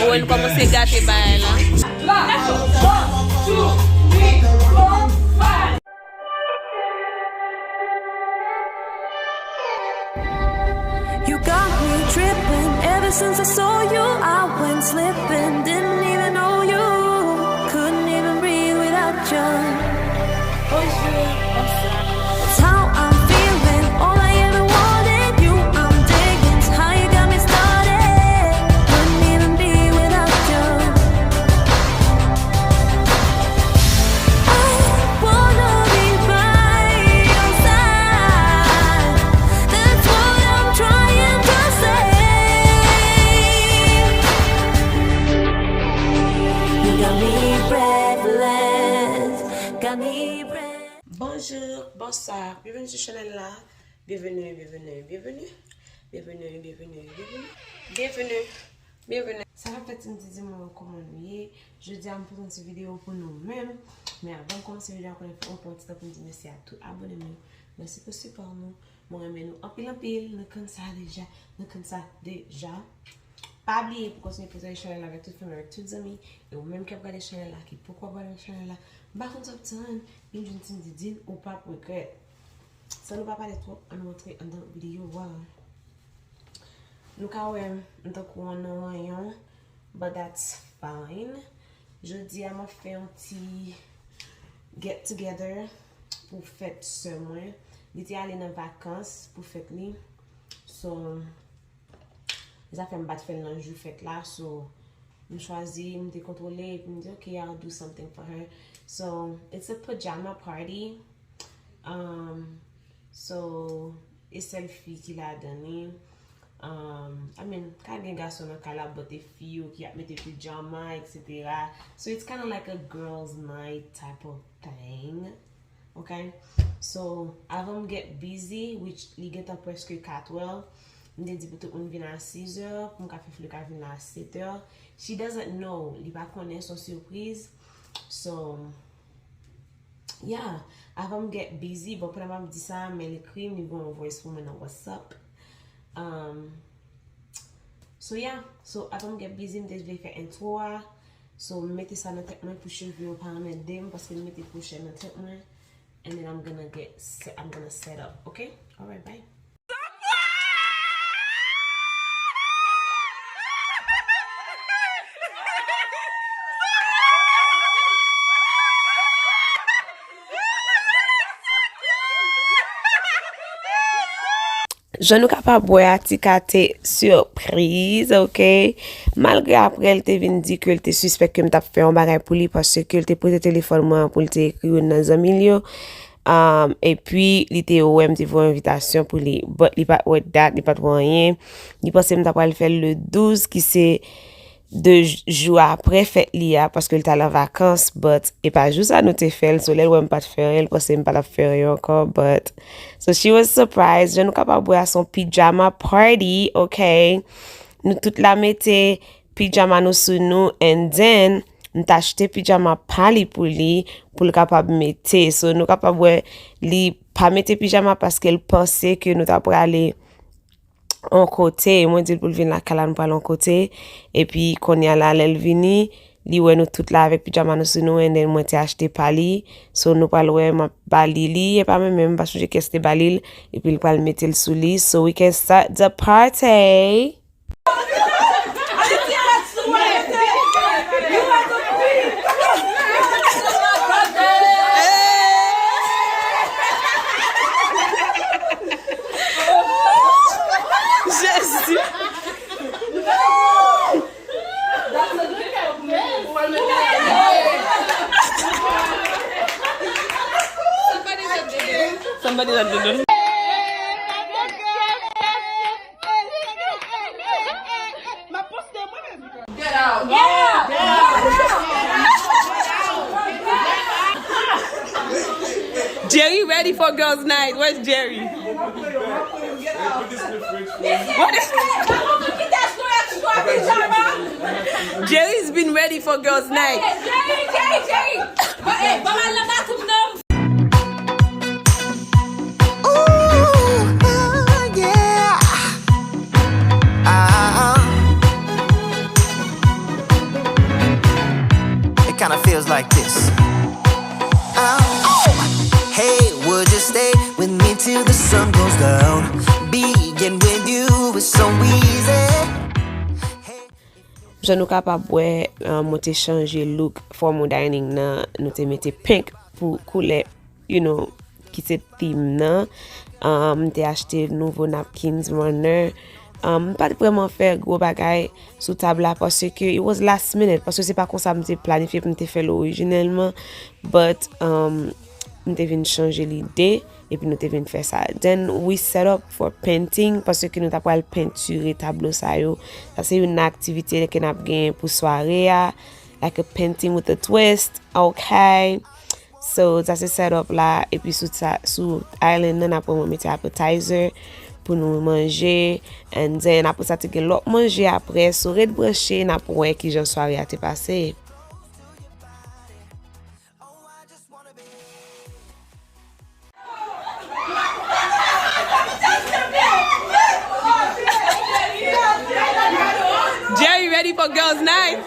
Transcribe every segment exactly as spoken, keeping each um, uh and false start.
Owen kòmanse gate bagay la. You got me tripping. Ever since I saw you, I went slipping. Didn't even know you. Couldn't even breathe without you. It's how I'm feeling. All I ever wanted, you I'm digging. How you got me started. Couldn't even be without you. I wanna be by your side. That's what I'm trying to say. You got me breathless, got me breathless. Bonjou, bonswa, byenveni sou chanèl la. Byenveni, byenveni, byenveni. Byenveni, byenveni, byenveni. Byenveni, byenveni. Sa fè fèt ti m di di mwen kòman nou ye. Jodi a m pote yon ti videyo pou nou menm. Men avan m kòmanse videyo a, konnen fò m pran yon ti tan pou m di mèsi a tout abone m yo. Mèsi pou sipò nou. Mwen renmen nou anpil anpil. Nou konn sa deja. Nou konn sa deja. Pa bliye pou kontinye pataje chanèl la avèk tout fanmi, avèk tout zanmi. E ou menm k ap gade chanèl la, ki poko abone avèk chanèl la, m pa konn sa w ap tann, vin jwenn Team Didine, ou p ap regrèt. San nou pa pale twòp, ann rantre anndan videyo a. Nou ka wè m tankou yon non ranyon, but that's fine. Jodi a m ap fè yon ti get together pou fèt sè mwen. Li te ale nan vakans pou fèt li. So, zafè m pa t fè l nan jou fèt la, so m chwazi, m te kontwole, epi m di, "Ok, I'll do something for her." So, it's a pajama party. Um, so, e sèl fi ki ladan li. Um, I mean, ka gen gason nan kay la, but e fi yo ki ap mete pijama, et cetera. So, it's kinda like a girls night type of thing. Ok? So, avan m get busy, which li gentan prèske katwè, m te di pou tout moun vin a sizè, pou m ka fè Florida vin la a setè. She doesn't know, li pa konnen, se yon sipriz. So, yeah, avan m get busy, bon, pandan m ap di sa, men li ekri m, li voye yon voice pou mwen nan WhatsApp. Um, so, yeah, so, avan m get busy, m te vle fè intro a. So, m mete sa nan tèt mwen pou cheve yo pa anmède m, paske m mete kwochè nan tèt mwen. And then I'm gonna get set, I'm gonna set up, ok? Alright, bye. Jan nou kapab wè a, Tika te sipriz, ok? Malgre apre l te vin di ke l te sispèk ke m t ap fè yon bagay pou li, paske l te pote telefòn mwen an pou l te ekri youn nan zanmi l yo. Um, epi, li te wè m te voye envitasyon pou li. But li pa t wè dat, li pa t wè anyen. Li panse m ta pral fè l le douz, ki se de jou apre fèt li a, paske l t al an vakans, but e pa jou sa nou te fè l, so lè l wè m pa t fè anyen, l panse m pa t ap fè anyen ankò, but, so she was surprised. Jan nou kapab wè a, se yon pijama party, ok? Nou tout la mete pijama nou sou nou, and then, m t achte pijama pa li pou li, pou l kapab mete. So, nou kapab wè, li pa mete pijama paske l panse ke nou ta prale yon kote, mwen di l pou l vin lakay la, nou pral yon kote, epi kounye a la, lè l vini, li wè nou tout la avèk pijama nou sou nou, and then mwen te achte pa li, so nou pral wè, m ap ba li li, e pa mwen menm, m pa sonje kiyès te ba li l, epi l pral mete l sou li, so we can start the party. Jezi. Somebody at the door. Jerry ready for girls night. Where's Jerry? What is Jerry's been ready for girls night. Jerry, Jerry, Jerry. Ba, eh, ba, ba, la, la, tout, non. Ooh, yeah. Ah, Till the sun goes down. Being with you is so easy. Jan nou kapab wè, uh, mwen te chanje look formal dining nan, nou te mete pink pou koulè, you know, ki se theme nan. Um, m te achte nouvo napkins runner. Um, m pa t vrèman fè gwo bagay sou tab la paske it was last minute, paske se pa konsa m te planifye pou m te fè l orijinèlman. But, um, m te vin chanje lide, epi nou te vin fè sa. Then we set up for painting, paske nou ta pral pentire tablo sa yo. Sa se youn nan aktivite ke n ap gen pou sware a, like a painting with a twist, okay? So, sa se set up la, epi sou sa, sou island nan, apre mwen mete appetizer pou nou manje, and then apre sa te gen lòt manje apre, so ret branche, n ap wè kijan sware a te pase. Jerry ready for girls night.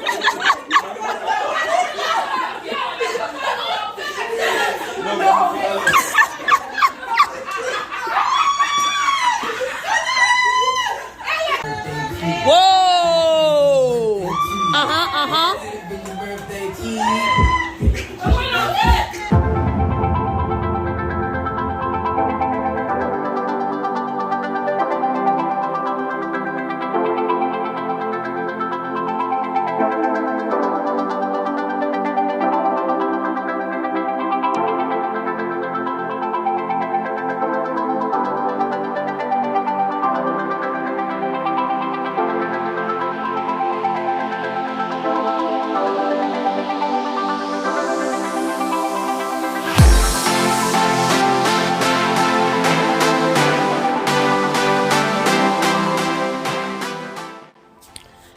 Whoa! Uh-huh, uh-huh.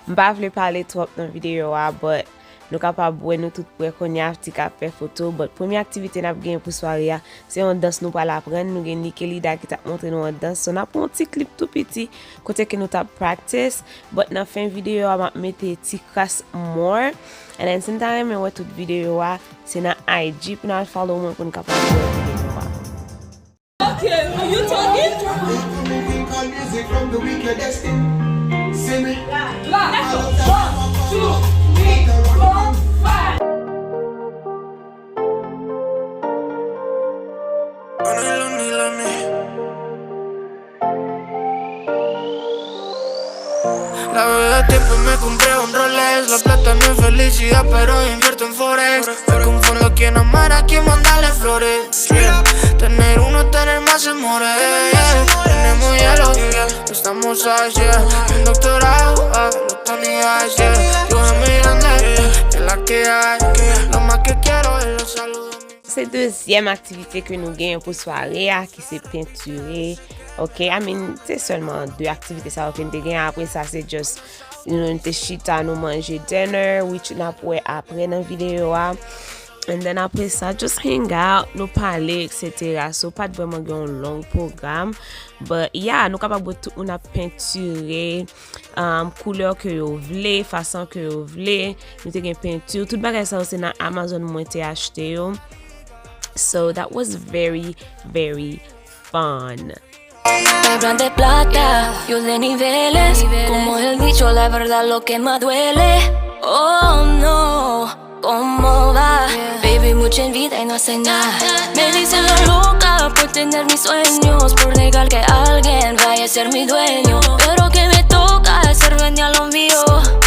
M pa vle pale twòp nan videyo a, but nou kapab wè nou tout prè kounye a, ti ka fè foto, but premye aktivite n ap genyen pou sware a, se yon dans nou pral aprann. Nou gen Nikelida ki t ap montre nou yon dans. So, n ap pran yon ti klip tou piti kote ke nou t ap practice, but nan fen videyo a, m ap mete ti kras more. And then, si n ta renmen wè tout videyo a, se nan I G pou n al follow mwen pou n kapab wè videyo a. Okay, are you talking? Black, one, two, three, four, five. La verdad siempre me compré un Rolex, la plata me felicidad, pero invierto en Forex. Busco un fondo que no mara, que mandarle flores. Yeah. Tener uno, tener más amores. Yeah. Tenemos hielo, yeah. Estamos allá. Un doctorado, ah, los Tony Hawk, yeah. Yo en mi grande, yeah. Es la que hay. Lo más que quiero es la salud. Se dezyèm aktivite ke nou genyen pou sware a, ki se pentire. Ok, I mean, se sèlman de aktivite sa yo ke n te genyen. Apre sa, se just, nou te chita, nou manje dinner, which n ap wè apre nan videyo a. And then apre sa, just hang out, nou pale, et cetera. So, pa t vrèman gen yon long pwogram. But, yeah, nou kapab wè tout moun ap pentire, um, koulè ke yo vle, fason ke yo vle. Nou te gen penti. Tout bagay sa yo se nan Amazon mwen te achte yo. So, that was very, very fun. Hablan de plata, yo de niveles. Como el dicho, la verdad lo que más duele. Oh no, ¿cómo va? Baby, mucha envidia y no hace nada. Me dicen la loca por tener mis sueños, por negar que alguien vaya a ser mi dueño. Pero que me toca hacer dueña lo mío.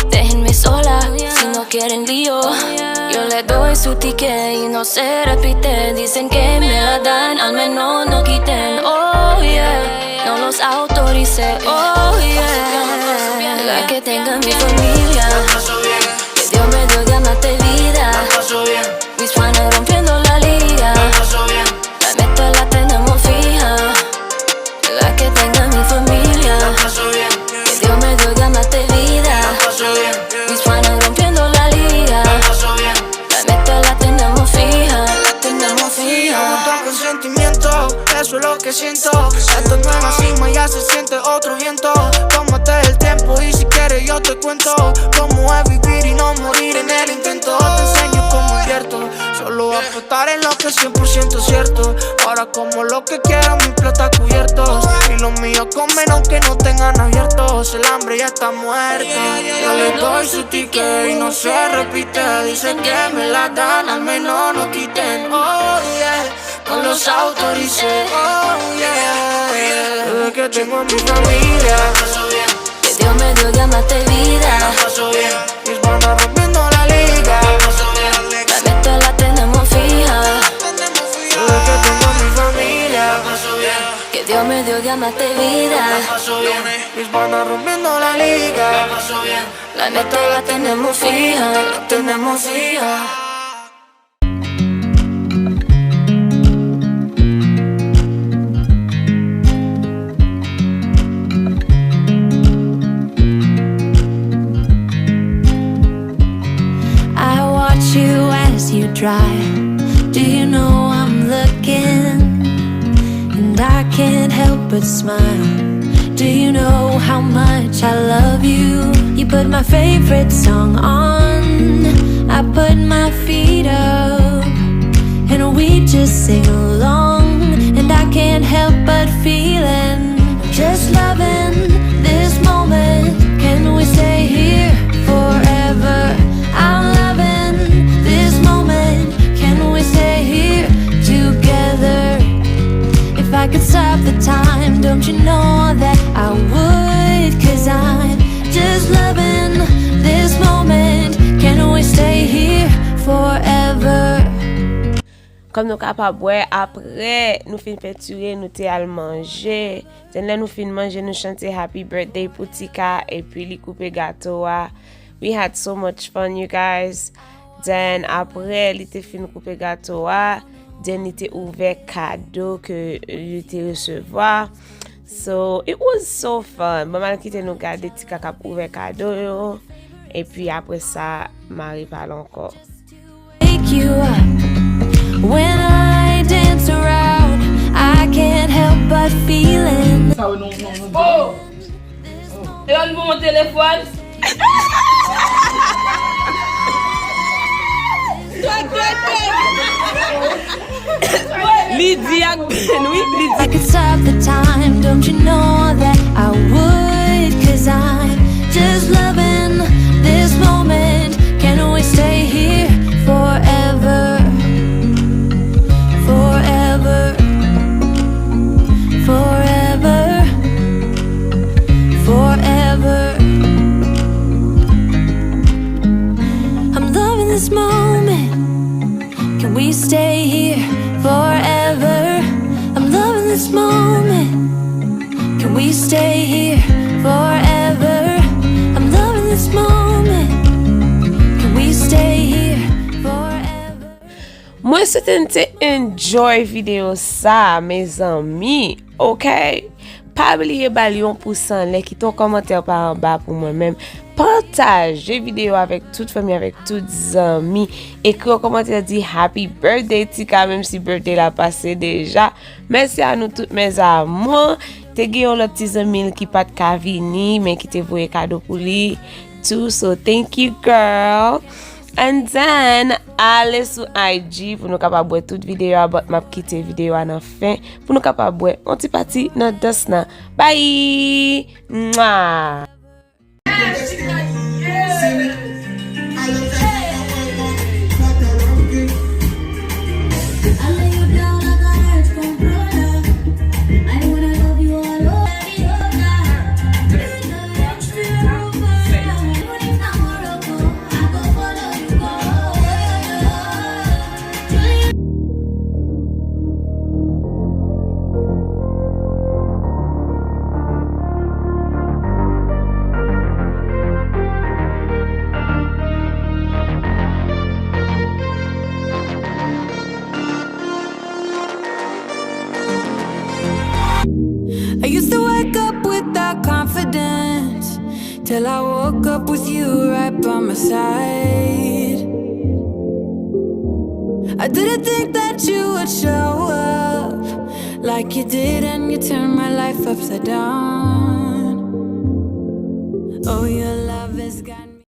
Déjenme sola, si no quieren lío. Yo le doy su ticket y no se repite. Dicen que me la dan, al menos no quiten. Oh yeah, no los autorice. Oh yeah, la que tenga mi familia. Que Dios me dio ganas de vida. Mis panas rompiendo la liga. La meta la tenemos fija. La que tenga mi familia. Que Dios me dio ganas de vida. Mis panas rompiendo la liga. La meta la tenemos fija. La tenemos fija. Junto con sentimiento, eso es lo que siento. Esto es nueva cima, ya se siente otro viento. Tómate el tiempo y si quieres yo te cuento cómo es vivir y no morir en el intento. Te enseño cómo Solo apuntar en lo que es cien por ciento cierto. Ahora como lo que quiero, mi plato está cubierto. Y los míos comen aunque no tengan abiertos. El hambre ya está muerta. Yo le doy su ticket y no se repite. Dice que me la dan, al menos no quiten. Oh yeah, no los autorice. Oh yeah, desde que tengo a mi familia. Que Dios me dio, llamaste vida. Mis panas rompiendo la liga. La meta la tenemos fija. Desde que tengo a mi familia. Que Dios me dio, llamaste vida. Mis panas rompiendo la liga. La meta la tenemos fija, la tenemos fija. I watch you as you drive. Do you know I'm looking? And I can't help but smile. Do you know how much I love you? You put my favorite song on. I put my feet up. And we just sing along. And I can't help but feeling. Just loving this moment. Can we stay here forever? I'm loving this moment. Can we stay here together? If I could stop the time, don't you know that I would? 'Cause I'm just loving this moment. Can we stay here forever? Kòm nou kapab wè, apre nou fin pentire, nou te al manje. Then lè nou fin manje, nou chante Happy Birthday pou Tika, epi li koupe gato a. We had so much fun, you guys. Then apre li te fin koupe gato a, then li te ouvè kado ke li te resevwa. So, it was so fun. Bon, m al kite nou gade Tika k ap ouvè kado yo. Epi apre sa, m a repale ankò. Wake you up. When I dance around, I can't help but feeling. Sa yo non, non, non. Oh! E pa m pou mwen telefòn. Li di ak pen, wi, li di. I could stop the time, don't you know that I would? 'Cause I'm just loving this moment. Can we stay here forever? Forever. Forever. Forever. I'm loving this moment. Can we stay here forever? I'm loving this moment. Can we stay here forever? I'm loving this moment. Can we stay here forever? Mwen swete n te enjoy videyo sa, mezanmi. Ok? Pa bliye ba l yon pous anlè, kite yon kòmantè pa anba pou mwen menm. Pataje videyo avèk tout fanmi, avèk tout zanmi. Ekri yon kòmantè, di Happy birthday Tika, menm si birthday la pase deja. Mèsi a nou tout, mes amours. Te gen yon lòt ti zanmi l ki pa t ka vini, men ki te voye kado pou li tou. So, thank you, girl. And then, ale sou I G pou nou kapab wè tout videyo a, but m ap kite videyo a nan fen pou nou kapab wè yon ti pati nan dans nan. Bye! Mwah! I used to wake up with that confidence. Till I woke up with you right by my side. I didn't think that you would show up like you did, and you turned my life upside down. Oh, your love has got